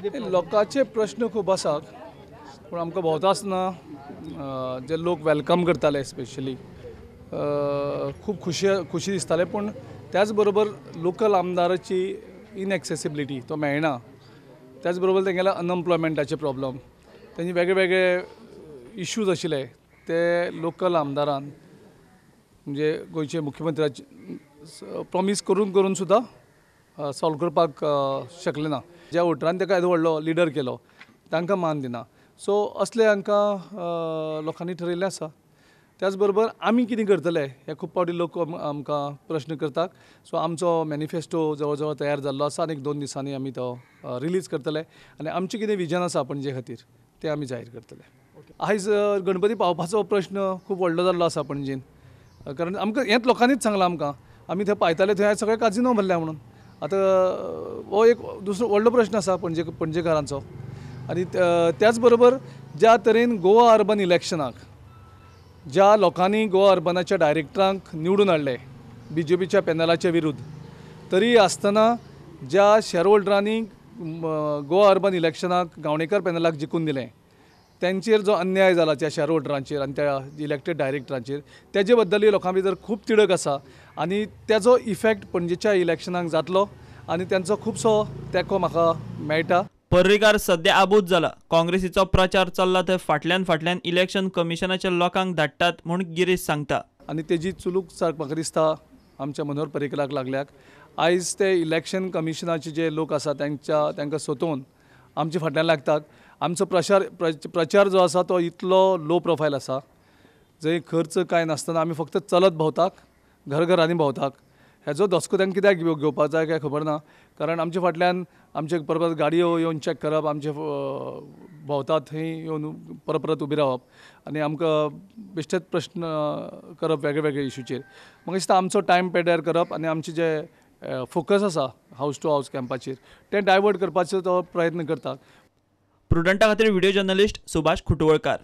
लोकांचे प्रश्न खूब आसात, पूण आमकां भोंवता आसतना जे लोक welcome करताले स्पेशली खूब खुशी खुशी दिसताले, पूण त्याच बरोबर लोकल आमदाराची इनएक्सेसिबिलिटी तो मेळना, त्याच बरोबर तेंगेल्या अनएम्प्लॉयमेंटाचे प्रॉब्लम, तेंचे वेगळे वेगळे इश्यूज आशिल्ले ते लोकल आमदारान म्हणजे गोंयचे मुख्यमंत्र्याचे प्रॉमीस करून करून सुद्दां सॉल्व करपाक शकले ना. ज्या वोटरान ताका येदो व्हडलो लिडर केलो तांकां मान दिना. सो असले हांकां लोकांनी ठरयल्लें आसा. त्याच बरोबर आमी कितें करतले हे खूब फावटी लोक आमकां प्रश्न करतात. सो आमचो मॅनिफेस्टो जवळ जवळ तयार जाल्लो आसा आनी 2 दिसांनी आमी तो रिलीज करतले आनी आमचें कितें विजन आसा पणजे खातीर तें आमी जाहीर करतले. आयज गणपती पावपाचो प्रश्न खूब व्हडलो जाल्लो आसा पणजेन, कारण आमकां हेंच लोकांनीच सांगलां आमकां, आमी थंय पायताले थंय सगळे काजिनो भरल्या म्हणून. आतां हो एक दुसरो व्हडलो प्रश्न आसा पणजे पणजेकारांचो. आनी त्याच बरोबर ज्या तरेन गोवा अर्बन इलेक्शनाक ज्या लोकांनी गोवा अर्बनाच्या डायरेक्टरांक निवडून हाडले बीजेपीच्या पॅनलाच्या विरुद्ध, तरी आसतना ज्या शेअर होल्डरांनी गोवा अर्बन इलेक्शनाक गावणेकर पॅनलाक जिखून दिलें तेंचेर जो अन्याय जाला त्या शेअर होल्डरांचेर आनी त्या इलेक्टेड डायरेक्टरांचेर तेजे बद्दलूय लोकां भितर खूब तिडक आसा आनी तेजो इफेक्ट पणजेच्या इलेक्शनाक जातलो आनी तेंचो खुबसो तेंको म्हाका मेळटा. पर्रीकार सध्या आबूज जाला. काँग्रेसीचो प्रचार चल्ला थंय फाटल्यान फाटल्यान इलेक्शन कमिशनाच्या लोकांक धाडटात म्हूण गिरीश सांगता. आनी तेजी चुलूक म्हाका दिसता आमच्या मनोहर पर्रीकराक लागल्याक. आयज ते इलेक्शन कमिशनाचे जे लोक आसा तांकां सोतोवन आमचे फाटल्यान लागतात. आमचो प्रचार जो आसा तो इतलो लो प्रोफायल आसा, जंय खर्च कांय नासतना आमी फक्त चलत भोंवतात, घरघरांनी भोंवतात. हेजो धसको तांकां कित्याक घेवपाक जाय काय खबर ना, कारण आमचे फाटल्यान आमचे परत परत गाडयो येवन चॅक करप, आमचे भोंवतात थंय येवन परत परत उबी रावप आनी आमकां बेश्टेच प्रश्न करप वेगळे वेगळे इशूचेर. म्हाका दिसता आमचो टायम पेड्यार करप आनी आमचे जे फोकस आसा हावस टू हावस कॅम्पाचेर तें डायवर्ट करपाचो तो प्रयत्न करता. प्रुडंटा खातीर व्हिडिओ जर्नलिस्ट सुभाष खुटवळकार.